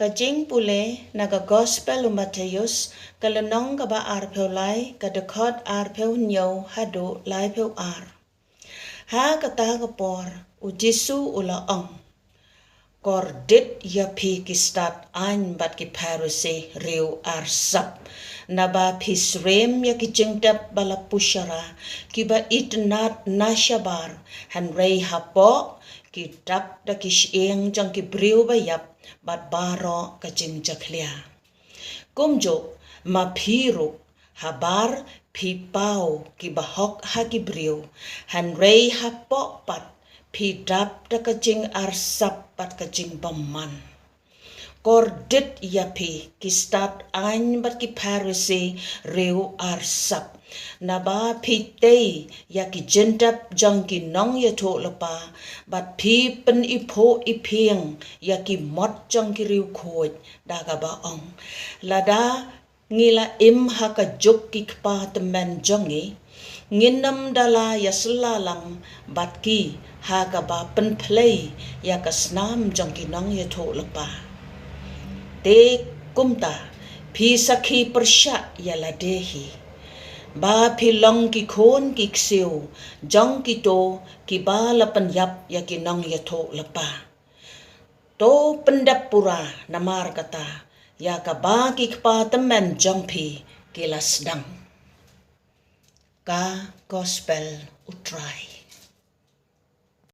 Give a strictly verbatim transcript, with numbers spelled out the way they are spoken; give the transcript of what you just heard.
Ka jingpule na ka Gospel u Mathaios, ka lynnong kaba arphew lai, ka dkhot arphew hynñiew haduh laiphew ar. Ha kata ka por, u Jisu u la ong, "Kordit ïa phi ki stad aiñ bad ki Pharisi riew arsap, naba phi syriem ïa ki jingtep ba la pushara, kiba itynnad na shabar, hynrei hapoh ki dap da ki shyieng jong ki briew ba ïap bad baroh ka jingjakhlia. Kumjuh ma phi ruh, habar phi paw ki bahok ha ki briew, hynrei hapoh pat phi dap da ka jingarsap bad ka jingbymman. Kordit ïa phi ki stad aiñ bad ki Pharisi riew arsap, naba phi tei ïa ki jingtep jong ki nongïathuhlypa, bad phi pyniphuh iphieng ïa ki mot jong ki riewkhuid, da kaba ong, 'Lada ngi la im ha ka juk ki kpa tymmen jong ngi, ngin ym da la ïasylla lang bad ki ha kaba pynphlei ïa ka snam jong ki nongïathuhlypa.' Te kumta, phi sakhi pyrshah ïa lade hi, ba phi long ki khun ki ksiew jong kito kiba la pynïap ïa ki nongïathuhlypa. To pyndep pura namar kata ïa kaba ki kpa tymmen jong phi ki la sdang." Ka Gospel u Trai.